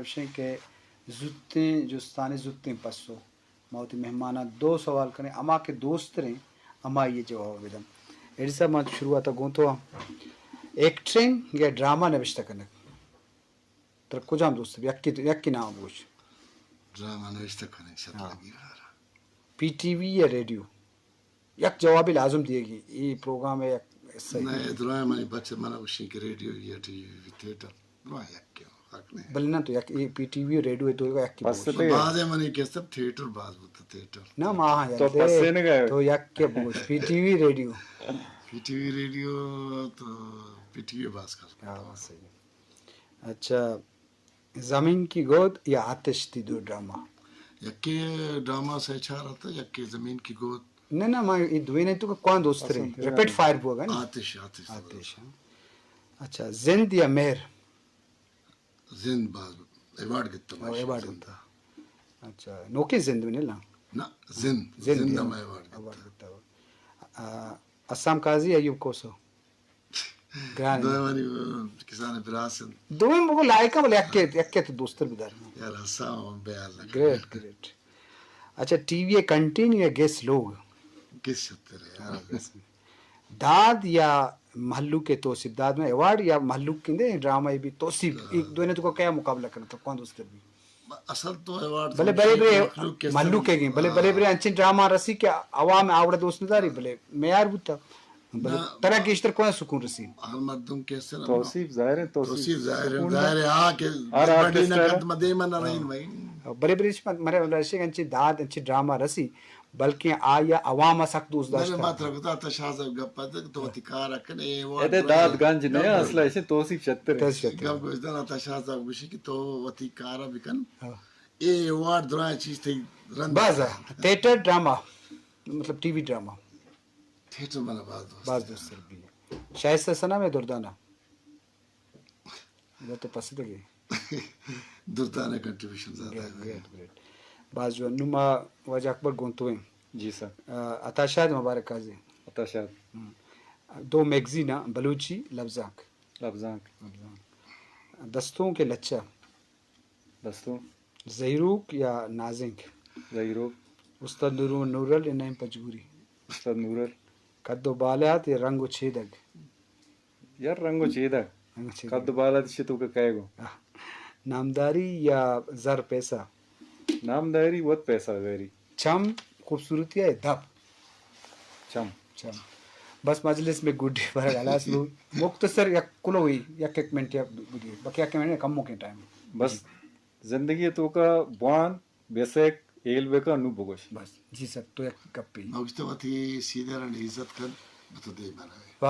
گوشیں کہ زوتیں جستانی زوتیں پسو۔ ما وتی مہماناں دو سوال کنیں، ہما کہ دوستریں، ہمائی ءِ جواب بدن۔ ایڈی صاحب، ما شروعات ءَ گوں تو ہاں۔ ایکٹنگ یا ڈرامہ نوشتہ کنگ؟ ترا کجام دوست بی؟ یکی، یکی نام بگوش۔ ڈرامہ نوشتہ کنگ شت ہاں۔ لگی یار۔ پی ٹی وی یا ریڈیو؟ یک جوابے لازم دیگی، اے پروگرام ءِ یک حصہ نہ، اے۔ اے درائیں منی بچ منا گوشیں کہ ریڈیو یا ٹی وی، تھیٹر، درائیں یکے، فرق نہیں۔ بلے نہ تو یک، اے پی ٹی وی ریڈیو اے دو یکے بس بگوش۔ تے۔ بعد منی کہ سب تھیٹر باز بوتا، تھیٹر۔ نہ، ما ہاں تو یل دے، پسے نہ گئے۔ تو یکے بگوش، P T V radio. P T V radio تو پی ٹی وی باز کر۔ ہاں، صحیح۔ اچھا، زمین کی گود یا آتش، تی دو ڈرامہ؟ یکے ڈرامہ سہ چار آتا، یکے زمین کی گود۔ نہ، نہ، ما اے دوئیں تو کون دوست رہے؟ پسند ہے۔ ریپڈ فائر بوگا نا؟ آتش، آتش۔ آتش، ہاں۔ اچھا، زند یا مہر؟ زند باز ایوارڈ گتا او، ماشاءاللہ، ایوارڈ زند۔ گتا۔ اچھا، نوکیں زند میں نہیں لا؟ نہ، زند، زند زند یا۔ ہم ایوارڈ گتا۔ ایوارڈ گتا۔ آ، حسام قاضی، ایوب کوسو؟ گران۔ دوئیں منی کسان براس انت۔ دوئیں بگو لائق ہیں، بلے یکے، یکے تو دوستر بدار۔ یار، حسام ہم بے حال نہ کرے۔ Great, great. اچھا، ٹی وی ءِ کنٹین یا گیس لوگ؟ گیس شتر ہے یار۔ داد یا مہلوک ءِ توسیپ؟ داد میں ایوارڈ یا مہلوک کندے ڈرامہ ءَ بھی توسیپ؟ ہاں۔ ایک دوئیں تو کو کیا مقابلہ کرنا تو کون دوستر بھی؟ اصل تو ایوارڈ بلے، تو بلے، بلے، مخلوق کے مخلوق کے گئے، بلے، بلے، ہاں۔ بلے، انچیں ڈرامہ رسی کہ عوام آوڑا دوست نداری، بلے، معیار بوتا۔ بلے، نہ، ترا گیشتر کون سکون رسی؟ ہر مردم کے سر توصیف ظاہر ہے، توصیف توصیف ظاہر ہے، سکون ظاہر ہے، ہاں، کہ ہر بڑی آرٹسٹ نہ ہے۔ قدم دے من نہیں ہاں۔ بھائی۔ بلے، بلے، مرے رشی انچیں داد، انچیں ڈرامہ رسی، بلکیں آئی ءَ عوام ءَ سک دوست داشتہ۔ بلے ما ترا گوشت، عطا شاد صاحب گپ ءَ تو وتی کار ءَ کن، اے ایوارڈ ادے داد گنج نہ، اصل ءَ ایشی توصیف شتر۔ توصیف شتر۔ گپ گوشت، عطا شاد صاحب گوشی کہ تو وتی کار ءَ بکن۔ ہاں۔ اے ایوارڈ درائیں چیز تئی رند۔ باز ءَ تھیٹر ڈرامہ، مطلب ٹی وی ڈرامہ؟ تھیٹر منا باز دوست۔ باز دوست بی۔ شائستہ صنم یا دردانہ؟ ادا تو پسدگے۔ دردانہ کنٹریبیوشن زیادہ گریٹ، ہے۔ Great, great. باز جوان۔ نوں ما واجہ اکبر گوں تو ایں۔ جی سر۔ آ، عطا شاد مبارک قاضی۔ عطا شاد۔ ہم۔ دو میگزین آں، بلوچی لبزانک۔ لبزانک۔ لبزانک۔ دستونک یا لچہ؟ دستونک۔ زہیروک یا نازینک؟ زہیروک۔ استاد نور، نورل یا نعیم پنجگوری؟ استاد نورل۔ قد و بالاد یا رنگ و چیدگ؟ یار، رنگ و چیدگ۔ رنگ و چیدگ۔ قد و بالاد چی تو کہ کئے گو؟ آہ۔ نامداری یا زر پیسہ؟ نامداری وت پیسہ زہری۔ چم خوبصورتی یا دپ؟ چم۔ چم۔ بس مجلس میں گڈی پر خلاص بو۔ مختصر یک کلوئی، یک، یک منٹ یا بگی۔ باقی یک منٹ کم موقع ٹائم۔ بس زندگی تو کا بوان بیسک ایل بکا نو بگوش۔ بس۔ جی سر، تو یک گپی۔ ما گوشت وتی سینئر آنی عزت کن، بہ تو دیم ءَ روئے۔